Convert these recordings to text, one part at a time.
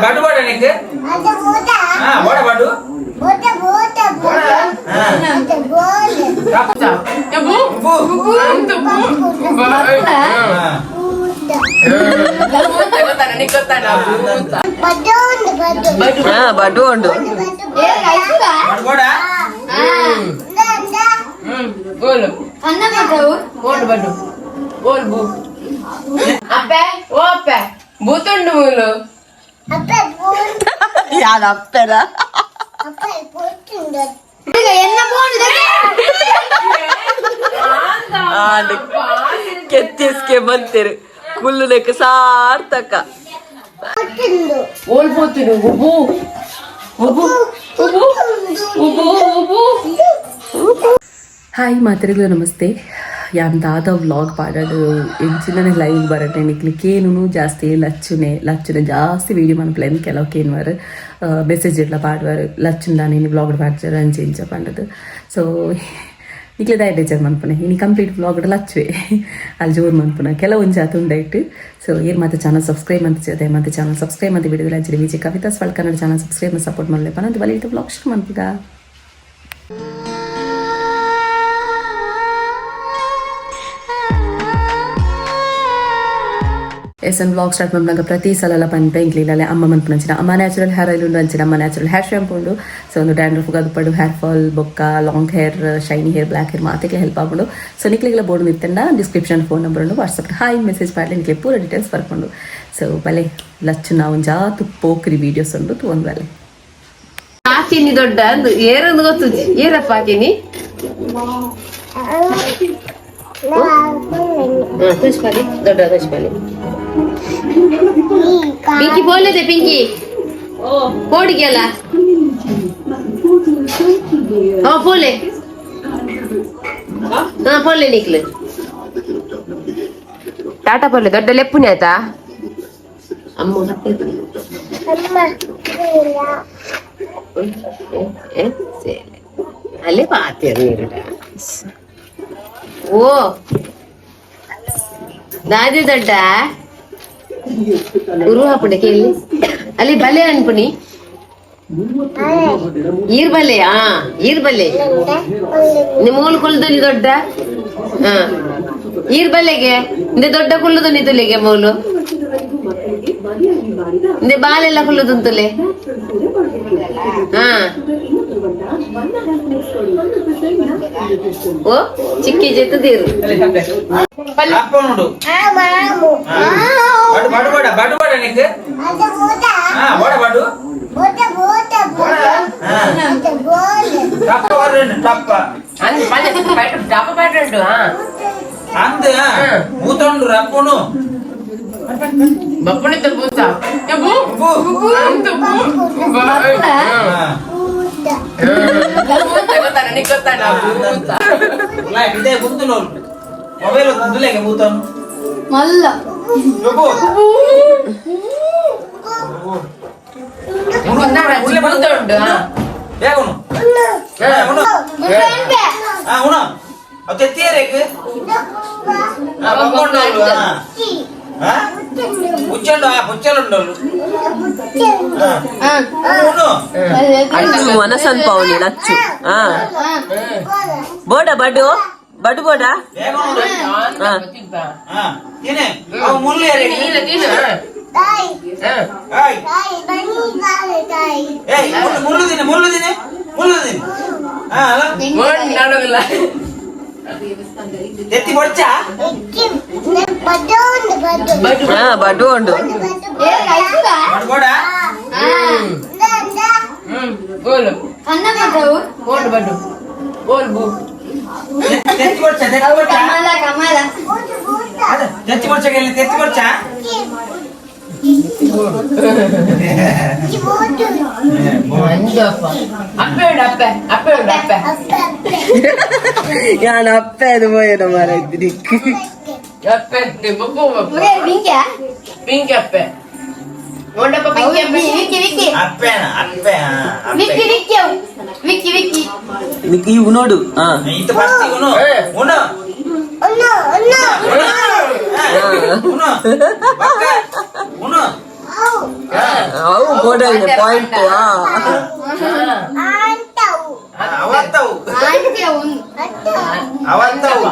ಬಡು ಬೋಡ ನಿಂಗೆ ಹಾ ಬೋಡ ಬಡು ಬೋಡ. ಹಾ ಬಡು ಉಂಡು. ಬೋಡ. ಓಡು ಬಡು ಓಲ್ ಬೂ ಅಪ್ಪೆ ಓ ಅಪ್ಪೆ ಬೂತುಂಡು ಮೂಲು. ಯಾರ ಅಪ್ಪೆರ? ಕೆತ್ತಿಸ್ಕೆ ಬಂತೀರಿ ಕುಲ್ಲುನೆಕ್ ಸಾರ್ಥಕ. ಓಲ್ ಬೂತುಂಡು ಉಬು ಉಬು ಉಬು ಉಬು ಉಬು. ಹಾಯ್ ಮಾತರಿಗಳು, ನಮಸ್ತೆ. ಯಾನ್ ದಾದ ವ್ಲಾಗ್ ಪಾಡೋದು ಎಂಚಿನನೆ ಲೈವ್ ಬರಟೆ ನಿಕ್ಲಿ ಕೇನುನು ಜಾಸ್ತಿ ಲಚ್ಚುನೆ ಲಚ್ಚುನೆ ಜಾಸ್ತಿ ವೀಡಿಯೋ ಮನ್ಪುಲೆ. ಕೆಲವು ಕೇನ್ವಾರ್ ಮೆಸೇಜ್ ಇಡ್ಲ ಪಾಡುವಾರು ಲಚ್ಚುನ ದಾನೆ ಇನಿ ವ್ಲಾಗ್ ಪಾಡ್ಜಾರ ಅಂಚೆ ಇಂಚ ಪಂಡದು. ಸೊ ನಿಕ್ಲೆ ದಾಯ ಬೇಜಾರು ಮನ್ಪುನೆ, ಇನಿ ಕಂಪ್ಲೀಟ್ ವ್ಲಾಗ್ ಲಚ್ಚುವೆ ಅಲ್ಲಿ ಜೋರು ಮನ್ಪುನ ಕೆಲವೊಂದು ಜಾತಿ ಉಂಡೈಟ್. ಸೊ ಏರ್ ಮತ್ತೆ ಚಾನಲ್ ಸಬ್ಸ್ಕ್ರೈಬ್ ಅಂತ ಜೊತೆ ಮತ್ತೆ ಚಾನಲ್ ಸಬ್ಸ್ಕ್ರೈಬ್ ಅಂತ ವಿಡಿಯೋ ಅಂಚೆ ವಿಜಯ್ ಕವಿತಾ ಸ್ವಲ್ ಕನ್ನಡ ಚಾನಲ್ ಸಬ್ಸ್ಕ್ರೈಬ್ ಸಪೋರ್ಟ್ ಮಾಡಲೆ ಪನಂತ ಬಲಿ ವ್ಲಾಗ್ ಶುರು ಮನ್ಪುಗ. ಎಸ್ ಎನ್ ವ್ಲಾಗ್ ಸ್ಟಾರ್ಟ್ ಮನ್ಪುನಗ ಪ್ರತಿ ಸಲ ಪನ್ಪೆ ಇಂಕ್ಲಿಲ್ಲಲೆ ಅಮ್ಮ ಮನ್ಪುನಂಚಿನ ಅಮ್ಮ ನ್ಯಾಚುರಲ್ ಹೇರ್ ಆಯಿಲ್ ಉಂಡು, ಅಂಚಿನ ಅಮ್ಮ ನ್ಯಾಚುರಲ್ ಹೇರ್ ಶಾಂಪೂ ಉಂಡು. ಸೊ ಒಂದು ಡ್ಯಾಂಡ್ರಫ್ ಪಡು, ಹೇರ್ ಫಾಲ್ ಬೊಕ್ಕ long hair, shiny hair, black hair ಮಾತೆಗೆ ಹೆಲ್ಪ್ ಆಪುಂಡು. ಸೊ ನಿಕ್ಲಿಗೆಲ್ಲ ಬೋರ್ಡ್ ನಿತ್ತಂಡ ಡಿಸ್ಕ್ರಿಪ್ಷನ್ ಫೋನ್ ನಂಬರ್ ಉಂಡು. ವಾಟ್ಸಪ್ ಹಾಯ್ ಮೆಸೇಜ್ ಪಾಡ್ಲೆ, ನಿಕ್ಲೆ ಪೂರ ಡೀಟೇಲ್ಸ್ ಬರ್ಕೊಂಡು. ಸೊ ಬಲೆ ಲಚ್ಚು ನಾವು ಜಾತು ಪೋಕ್ರಿ ವೀಡಿಯೋಸ್ ಉಂಡು ತೂವೊಂದು ಬಲೆ. ಹಾಕಿನಿ ದೊಡ್ಡ ಅಂದು ಏರೊಂದು ಗೊತ್ತುಜಿ ಏರಪ್ಪ ಹಾಕಿನಿ ತುಷ್ಪಾಲಿ ದೊಡ್ಡ ತುಷ್ಪಾಲಿ. ಪಿಂಕಿ ಬೋಲದೆ ಪಿಂಕಿ ಕೋಡಿಗೆಲ್ಲ ಹಾ ಪೋಲೆ ಹಾ ಪೋಲೆ ನಿಕ್ಲು ಟಾಟಾ ಪೋಲೆ ದೊಡ್ಡ ಲೆಪ್ಪುನಿ ಆಯ್ತಾ ಅಮ್ಮ. ಅಲ್ಲೇ ಪಾತೆ ನೀರುಡ. ಓ ದಾದಿ ದೊಡ್ಡ ಗುರು ಹಾಪುಂಡೆ ಕೇಳಿ ಅಲ್ಲಿ ಬಲೆ ಅನ್ಪುನಿ ಈರ್ ಬಲ್ಲೆ ಆ ಈರ್ ಬಲ್ಲೆ ನಿಮ್ಮ ಮೂಲು ಕುಲ್ದುನಿ ದೊಡ್ಡ ಹಾ ಈರ್ ಬಲ್ಲೆಗೆ ಇಂದೆ ದೊಡ್ಡ ಕುಲ್ಲುದು ತುಲೆಗೆ ಮೂಲು ಇಂದೆ ಬಾಲೆಲ್ಲ ಕುಲ್ಲುದುಂತುಲೆ ಹಾ. ಓ ಚಿಕ್ಕಿ ಜೊತೆ ತೀರು. ಅಪ್ಪ ನೋಡು ಬಡು ಬಡು ಬೋಡ ಬಡು ಬೋಡ ನಿಂಗೆ ಹಾ ಬೋಡ ಬಡು ಬೋಡ. ಟಪ್ಪ ಬರ್ರಿ ಟಪ್ಪ. ಅಂದ್ ಪಲ್ಲೆ ಡಬ್ಬ ಪ್ಯಾಟುಂಟು ಹಾ. ಅಂದ ಮೂತೊಂಡು ರಪ್ಪುನು. ಬಪ್ಪಣಿತ ಬೂತ ಉಬ್ಬು. ಇದೇ ಗುಂತು ನೋಡು ಮೊಬೈಲ್ ಗುಂದುಲೆಗೆ ಮೂತನು. ಮಲ್ಲ. ಉಬ್ಬು. ಬೂತ ಉಂಟು ಬೇಗ ಉಣು. ಉಣು. ಹಾ ಉಣು ಅವು ತೆತ್ತಿಯರೇಕ್ ಹಾ ಬಂಗೊಂಡೋಳು ಹಾ ಪುಚ್ಚಂಡು ಆ ಪುಚ್ಚಲುಂಡೋಳು ಹಾ ಉಣು. ಅಚ್ಚು ಮನಸನ್ಪವನಿ ಲಚ್ಚು ಹಾ ಬೋಡ ಬಡು ಬಡು ಬೋಡ. ಬೇಗ ಉಣು. ಹಾ ಹಾ ಏನೇ ಅವು ಮುಳ್ಳು ಏರೇಕ್. ಏಯ್ ಏಯ್ ಮುಳ್ಳು ಮುಳ್ಳು ದಿನ ಮುಳ್ಳು ದಿನ ಮುಳ್ಳು ದಿನ ಹಾ ಅಲ್ಲ. ತೆತ್ತಿ ಬೊಡ್ಚಾ. ಹಾ ಬಡು ಉಂಡು. ಬಡು ಬೋಡ. ಓಡು ಬಡು ಓಲ್ ಬೂ. ತೆತ್ತಿ ಬೊಡ್ಚಾ ತೆತ್ತಿ ಬೊಡ್ಚಾ. ಕಮಲ ಕಮಲ. ಅದೇ ತೆತ್ತಿ ಬೊಡ್ಚಾ ಎಲ್ಲಿ ತೆತ್ತಿ ಬೊಡ್ಚಾ. ಅಪ್ಪೆ ಉಂಡು ಅಪ್ಪೆ ಅಪ್ಪೆ ಉಂಡು ಅಪ್ಪೆ. ಯಾನ್ ಅಪ್ಪೆ ಅದು ಪೋಯನ ಮಾರ ಇದ್ದಿಕ್. ಅಪ್ಪೆ ವಿಂಕ್ಯಾ. ಪಿಂಕಿ ಅಪ್ಪೆ ಓಂಡಪ್ಪ ಪಿಂಕಿ ಅಪ್ಪೆ. ವಿಕ್ಕಿ ವಿಕ್ಕಿ. ಅಪ್ಪೆನ ಅಪ್ಪೆ. ವಿಕ್ಕಿ ವಿಕ್ಕಿ ವಿಕ್ಕಿ ವಿಕ್ಕಿ. ಇವು ನೋಡು ಹಾ. ಇದು ಫಸ್ಟ್ ಉಣು ಉಣು ಉಣು ಬಕ್ಕ ಉಣು. ಅವು ಬೋಡಲ್ ಪಾಯಿಂಟ್. ಅವತ್ತವು ಅವತ್ತವು.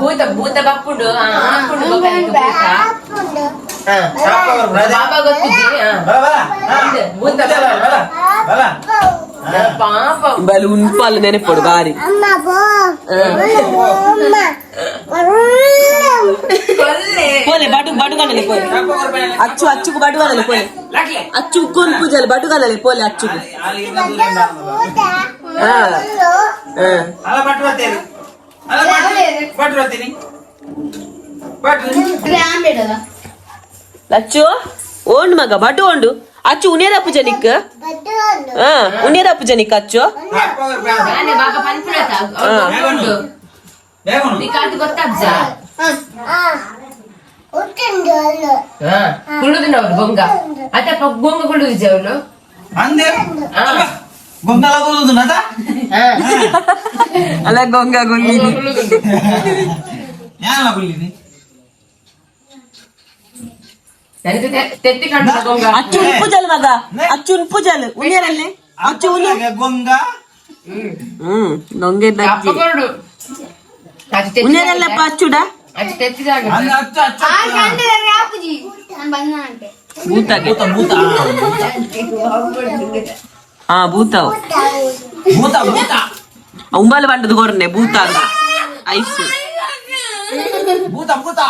ಭೂತ ಭೂತ ಬಪ್ಪುಂಡು ಆಪುಂಡು ಭೂತ. ಬಾಬಾ ಗೊತ್ತಿದ್ದಿ. ಭೂತ ಬಲ ಬಲ. ಪಾಪ. ಬಲು ಉನ್ಪಾಲು ನೆನಪೊಡು ಬಾರಿ. ಪೋಲೆ ಬಡು ಬಡು ಕಣಲೆ ಪೋಲೆ. ಅಚ್ಚು ಅಚ್ಚುಕು ಬಡು ಕಣಲೆ ಪೋಲೆ. ಅಚ್ಚು ಉಕ್ಕೊಂದು ಪೂಜಲೆ ಬಡು ಕಣಲೆ ಪೋಲೆ ಅಚ್ಚುಕು. ಹಾ ಹಾ. ಅಲ್ಲ ಬಟ್ಟು ಬರ್ತೇನೆ, ಅಲ್ಲ ಬಟ್ಟು ಬರ್ತೀನಿ, ಬಟ್ಟು. ಲಚ್ಚು ಓಂಡು ಮಗ ಬಡು ಓಂಡು ಅಚ್ಚು ಉನೇರ ಪೂಜೆ ನಿಕ್. ಹಾ ಉನೇರ ಪೂಜೆ ನಿಕ್ ಅಚ್ಚು. ನಾನೇ ಬಾಬಾ ಪನ್ಪುಣತ ಉಂಡು. ನಿಕಾಂತ ಗೊತ್ತಾಬ್ಜ ಕುಳ್ಳುದಿನ ಅವ್ರು ಬೊಂಗ ಅತ್ತ ಬೊಂಗ ಕುಳ್ಳುದಿಜ ಅವಳು. ಅಂದೆ ಗೊಂಗಲ ಕುಲ್ಲುದು ನದ. ಅಲ್ಲ ಗೊಂಗ ಗುಳ್ಳಿ. ಯಾನಲ ಕುಲ್ಲಿನಿ. ನನಗೆ ತೆತ್ತಿ ಕಂಡು ಗೊಂಗ. ಅಚ್ಚು ಉನ್ಪುಜಲ್ ಮಗ, ಅಚ್ಚು ಉನ್ಪುಜಲ್ ಉಣ್ಯರಲ್ಲಿ ಅಚ್ಚು ಉನಿ. ಗೊಂಗ. ನೊಂಗೆ. ಅಪ್ಪ ಕೊರಡು ಉಣ್ಯರಲ್ಲಪ್ಪ ಅಚ್ಚುಡ. ಅಚ್ಚು ತೆತ್ತಿದಾಗ. ಅಂದ ಅಚ್ಚು ಅಚ್ಚು. ಭೂತಗೆ. ಭೂತ ಭೂತ. ಹಾ ಭೂತಾವ್. ಭೂತ ಭೂತ. ಉಂಬಾಲ ಬಂಡದ ಗೊರ್ನೆ ಭೂತ ಐಸ್. ಭೂತ ಭೂತ.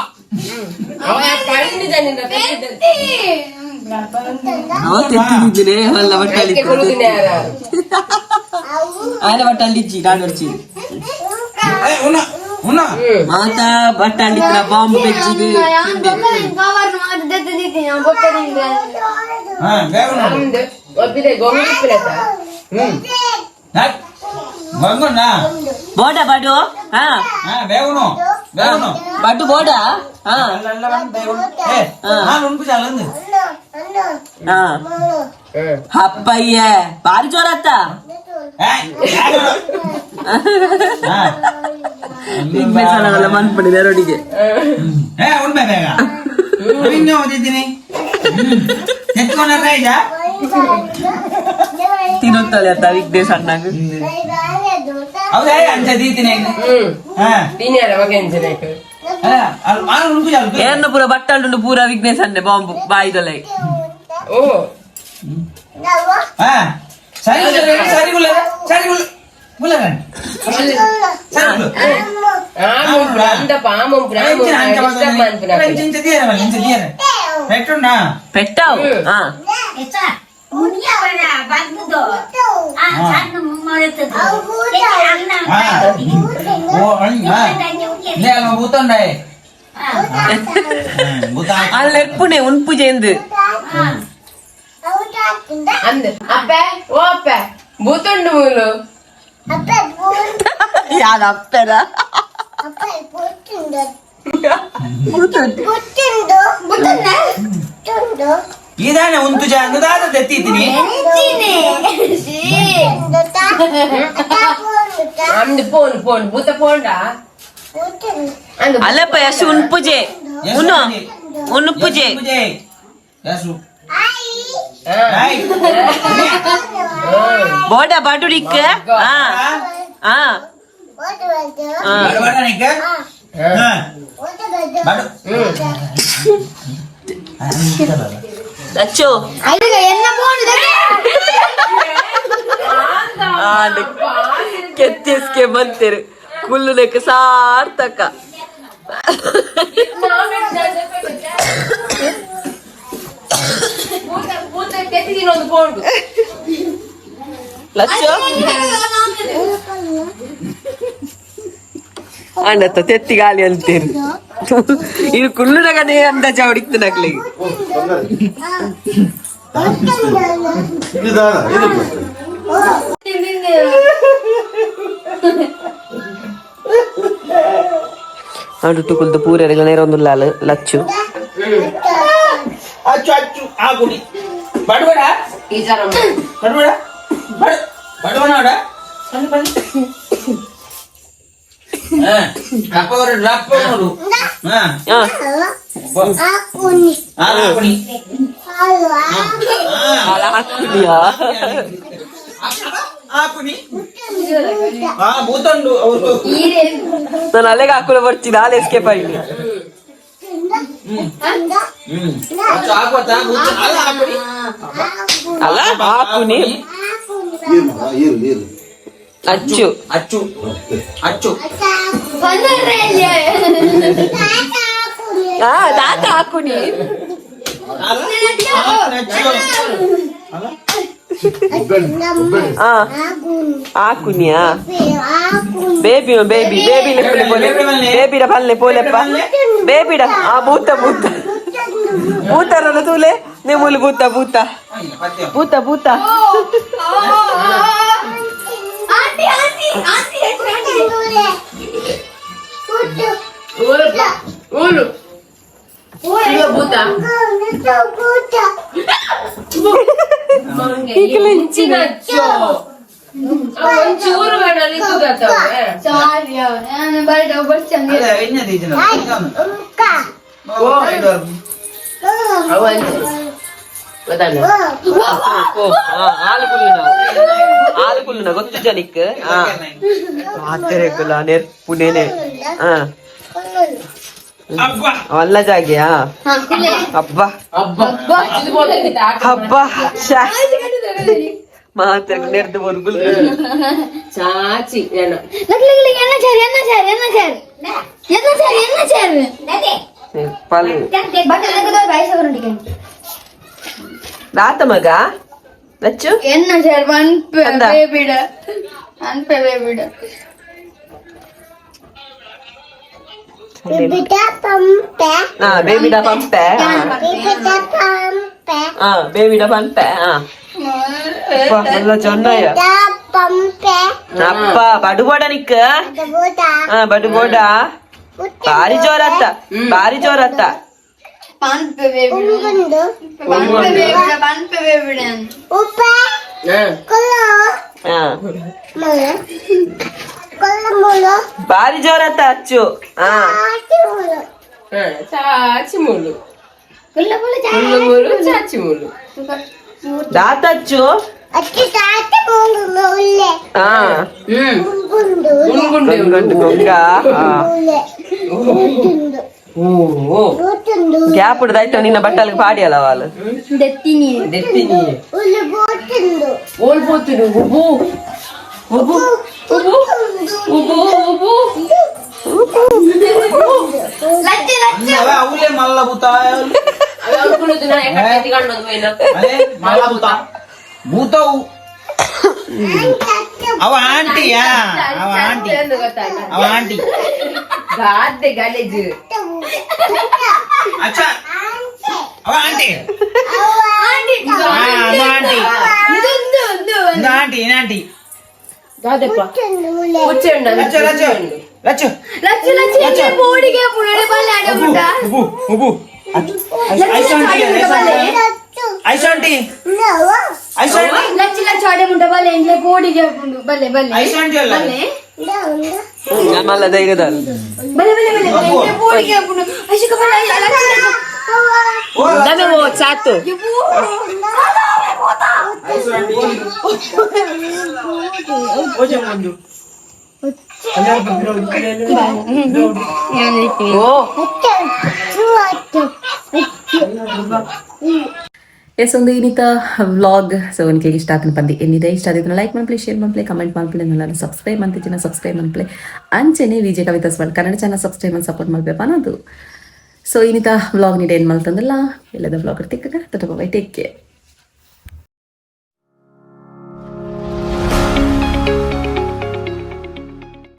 ಅವ ತೆತ್ತಿದ್ದೀನಿ ಅಲ್ಲ ಬಟ್ಟಲ್ಲಿ ಆಯ್ನ ಬಟ್ಟಲ್ಲಿ ಇಜ್ಜಿ ನಾಡೊರ್ಚಿ. ಉನ್ನ ಉನ್ನ. ಮಾತಾ ಬಟ್ಟಲ್ಲಿ ಬಾಂಬ್ ಬೆಚ್ಚಿದು. ಹಾ ಬೇಗ ನೋಡು. ಗೊಂಗಣ್ಣ. ಬೋಡ ಬಡು ಹಾ. ಹಾ ಬೇಗನು ಬೇಗನು. ಬಡು ಬೋಡ ಹಾ. ಅಲ್ಲ ಬೇಗ. ಏ ನಾನು ಉಂಟು ಚಾಲಂದು. ಹಾ ಅಪ್ಪಯ್ಯ ಬಾರಿ ಜೋರತ್ತ. ವಿಘ್ನೇಶ್ವರನೆಲ್ಲ ಮನ್ಪಡಿದೆ ರೋಡಿಗೆ. ಏ ಉಣ್ಮೆ ಬೇಗ ಇನ್ನು ಓದಿದ್ದೀನಿ ಎತ್ಕೊಂಡ್ರೆ ಈಗ. ತಿನ್ನುತ್ತಾಳೆ ಅತ್ತ ವಿಘ್ನೇಶ್ ಅಣ್ಣಗ್. ಹೌದಾ ಅಂಚ ದೀತೀನಿ. ಹಾ ಅಲ್ಲ ನಾನು ಉಂಟು ಚಾಲು. ಏನ ಪೂರ ಬಟ್ಟಲ್ಡುಂಡು ಪೂರ ವಿಘ್ನೇಶ್ ಅಣ್ಣೆ ಬಾಂಬು ಬಾಯ್ದೊಲೈ. ಓ. ಹಾ ಸರಿ ಸರಿ ಗುಲ್ಲ ಸರಿ ಗುಲ್ಲ ಗುಲ್ಲ ಸರಿ ಗುಲ್ಲು. ಪೆಟ್ಟಾವು ಹಾ. ಅಲ್ಲ ಎಪ್ಪುನೆ ಉನ್ಪುಜೆಂದು. ಅಂದ್ ಅಪ್ಪೆ ಓ ಅಪ್ಪೆ ಭೂತುಂಡು ಮೂಲು. ಯಾರ ಅಪ್ಪೆರ? ಇದಾನೆ ಉಂಟು ಜಾನುದಾದ ತೆತ್ತಿದ್ದೀನಿ. ಅಂದ್ ಫೋನ್ ಫೋನ್ ಭೂತ ಫೋನ್ಡಾ ಅಂದ್. ಅಲ್ಲಪ್ಪ ಯಶು ಉನ್ಪುಜೆ ಉನ್ನು ಉನ್ಪುಜೆ. ಯಸು. ಬೋಡ ಬಡುಡಿಕ್ ಹಾ ಹಾ ಹಾ. ಲಚ್ಚು ಕೆತ್ತಿಸ್ಕೆ ಬಂತೀರಿ ಕುಲ್ಲುದಕ್ಕೆ ಸಾರ್ಥಕ. ಭೂತ ಭೂತ ತೆತ್ತಿದ್ದೀನಿ ಒಂದು ಫೋನ್. ಲಚ್ಚು ಅಣ್ಣತ್ತ ತೆತ್ತಿ ಗಾಳಿ ಅಂತೀರಿ ಇದು ಕುಲ್ಲುನಗನೇ ಅಂದಾಜ ಹೊಡಿತು ನಕ್ಲಿಗೆ. ನಡುಟು ಕುಲ್ದು ಪೂರೆರೆಗಳ ನೇರೊಂದುಲ್ಲಾಲ್ ಲಚ್ಚು. ಅಚ್ಚು ಅಚ್ಚು ಆ ಗುಡಿ ಬಡಬೇಡ. ಟೀಚರ್. ಬಡಬೇಡ ಬಡ ಬಡವನಾಡ ಬನ್ನಿ ಬನ್ನಿ. ರಪ್ಪ ರಪ್ಪ ನೋಡು. ಹಾ. ಹಾ. ಆ ಗುಡಿ. ಅಲ್ಲ ಹಾಕುನಿಯಾ? ಹಾಕುನಿ. ಆ ಭೂತಂಡು ಅವರು. ನಾನು ಅಲ್ಲಿಗೆ ಹಾಕುನ ಬರ್ತೀನಿ, ಅಲ್ಲಿ ಎಸ್ಕೇಪ್ ಆಗಿ. ಅಚ್ಚು ಹಾಕುವತ್ತ ಭೂತ ಅಲ್ಲ, ಹಾಕುನಿ. ಅಲ್ಲ, ಹಾಕುನಿ. ಏರು ಏರು. ಅಚ್ಚು. ಅಚ್ಚು ಅಚ್ಚು. ಹಾ, ತಾತ ಹಾಕುನಿ. ಅಲ್ಲ ಅಚ್ಚು ಅಲ್ಲ. ಹಾ, ಹಾಕುನಿಯಾ? Baby baby baby ಲೆಪ್ಪಲೆ ಪೋಲೆ. ಬೇಬಿಡ ಪಲ್ಲೆ ಪೋಲೆಪ್ಪ ಬೇಬಿಡ. ಆ ಭೂತ ಭೂತ ಭೂತರಲ್ಲ ತೂಲೆ ನಿಮ್ಮೂಲು ಭೂತ ಭೂತ. ಪತ್ಯ. ಭೂತ ಭೂತ. Aunty aunty aunty aunty. ಓಲು ಭೂತ. ಒಂಚೂರು ಬೇಡ. ಸಾರಿ, ನಾನು ಬರಟ ಬರ್ಚಂಗೆ. ಅಲ್ಲ, ಎಣ್ಣೆ ದೀಜಿನ. ಓ ಐದು. ಹಾಲು ಕುಲ್ಲುನ, ಹಾಲು ಕುಲ್ಲುನ ಗೊತ್ತು ಜನಿಕ್. ಮಾತೆರೆಗುಲ ನೆರ್ಪುನೇನೆ. ಹಾ. ಅಬ್ಬಾ. ಅಲ್ಲ ಜಾಗೆಯಾ? ಅಬ್ಬಾ ಅಬ್ಬಾ, ಶ್ಯಾ. ಮಾತೆ ನೆರ್ದು ಬರುಗುಲ್. ಚಾಚಿ ನಾನು. ಲಕ್ ಲಕ್ ಎನ್ನ ಸೇರ್ ಎನ್ನ ಸೇರ್ ಎನ್ನ ಸೇರ್ ಎನ್ನ ಸೇರ್ ಎನ್ನ ಸೇರ್. ಪಲ್. ಬಟ್ ಲಕ್ಕದ ಬಾಯಿ ಸವರಂಡಿಗೆ. ದಾತ ಮಗ ಲಚ್ಚು. ಎನ್ನ ಸೇರ್ ಒನ್. ಕಂದ. ಬೇಬಿಡ ಅನ್ಪೆ ಬೇಬಿಡ. ಹಾ, ಬೇಬಿಡ ಪಂಪೆ. ಹಾ, ಬೇಬಿಡ ಪಂಪೆ. ಹಾ, ಅಪ್ಪ, ಎಲ್ಲ ಚೆನ್ನಯ್ಯ ಅಪ್ಪ ಬಡುಬೋಡ ನಿಕ್ಕ. ಹಾ, ಬಡುಬೋಡ. ಬಾರಿ ಜೋರತ್ತ, ಬಾರಿ ಜೋರತ್ತ. ಪಂಪೆ ಬೇಬಿಡ ಪಂಪೆ ಬೇಬಿಡ ಪಂಪೆ ಬೇಬಿಡ. ಹಾ, ಬಾರಿ ಜೋರತ್ತ ಅಚ್ಚು. ಹಾ. ಚಾಚಿ ಮುಳ್ಳು. ಕುಲ್ಲ ಕುಲ್ಲ. ಮುಳ್ಳು ಮುಳ್ಳು ಚಾಚಿ ಮುಳ್ಳು. ದಾತ ಅಚ್ಚು. ಹಾ. ಗುಂಡು. ಗುಂಡು ಗೊಂಗ. ಓ. ಗ್ಯಾಪ್ ಹಿಡ್ದಾಯ್ತು ನಿನ್ನ ಬಟ್ಟಲ್ಗೆ ಪಾಡಿಯಲ್ಲ వాళ్ళు. ದೆತ್ತಿನಿ. ದೆತ್ತಿನಿ. ಓಲ್ ಪೋತುನು ಉಬು ಉಬು ಉಬು ಉಬು ಉಬು. ಲಚ್ಚು ಲಚ್ಚು. ಅವಲೇ ಮಲ್ಲ ಭೂತ. ಅದೇ ಮಲ್ಲ ಭೂತ ಭೂತವು. ಅವ ಆಂಟಿಯಾ? ಅವ ಆಂಟಿ, ಅವ ಆಂಟಿ. ಗಾದೆ ಗಲೇಜು. ಅಚ್ಚಾ, ಅವ ಆಂಟಿ. ಹಾ, ಅದು ಆಂಟಿ. ಇದೊಂದು ಒಂದು. ಇದು ಆಂಟಿ, ಇನ್ನು ಆಂಟಿ. ಗಾದೆಪ್ಪ ಹುಚ್ಚಣ್ಣ. ಲಚ್ಚು ಲಚ್ಚು ಲಚ್ಚು. ಲಚ್ಚು ಲಚ್ಚು ಎಲ್ಲಿ ಬೋಡಿಗೆ ಪುನಡೆ ಬಲ್ಲೆ ಆಡಬಿಟ್ಟ. ಉಬು ಉಬು. Ice aunty, ice aunty, ice aunty. Lachchu Lachchu ಆಡೆ ಮುಂಟ ಬಲ್ಲೆ ಇಂಗ್ಲೆ ಬೋಡಿಗೆ ಪುಂಡು ಬಲ್ಲೆ ಬಲ್ಲೆ. ಐಸು ಆಂಟಿ ಅಲ್ಲ. ಬಲ್ಲೆ. ಮಲ್ಲ ಧೈರ್ಯದಲ್ಲಿ. ಬಲ್ಲೆ ಬಲ್ಲೆ ಬಲ್ಲೆ ಇಂಗ್ಲೆ ಬೋಡಿಗೆ ಪುಂಡು ಐಶುಕ ಬಲ್ಲೆ ಲಚ್ಚು ಲಚ್ಚು. ಓ. ಓ ಚಾತು. ಯಬ್ಬು. Ice aunty. ಓಜೆ ಒಂದು. ಓ. ಎಸ್, ಒಂದು ಇನ್ನಿತ ವ್ಲಾಗ್. ಸೊ ನಿಮಗೆ ಇಷ್ಟ ಆತನ ಬಂದು ಏನಿದೆ, ಇಷ್ಟ ಆದಿದ್ರೆ ಲೈಕ್ ಮನ್ಪ್ಲೆ, ಶೇರ್ ಮನ್ಪ್ಲೆ, ಕಮೆಂಟ್ ಮನ್ಪ್ಲೆ, ನನ್ನ ಸಬ್ಸ್ಕ್ರೈಬ್ ಅಂತಿದ್ದೀನ ಸಬ್ಸ್ಕ್ರೈಬ್ ಮನ್ಪ್ಲೆ. ಅಂಚೆನೆ Vijaya Kavitha's world Kannada channel subscribe ಮಾಡಿ ಸಪೋರ್ಟ್ ಮಾಡ್ಬೇಕು ಅನ್ನೋದು. ಸೊ ಇನ್ನಿತ ವ್ಲಾಗ್ ನೀಡಿ ಏನು ಮಾಡ್ತಂದಲ್ಲ ಎಲ್ಲದ ವ್ಲಾಗ್ ತಿಕ್ಕ. Bye, take care.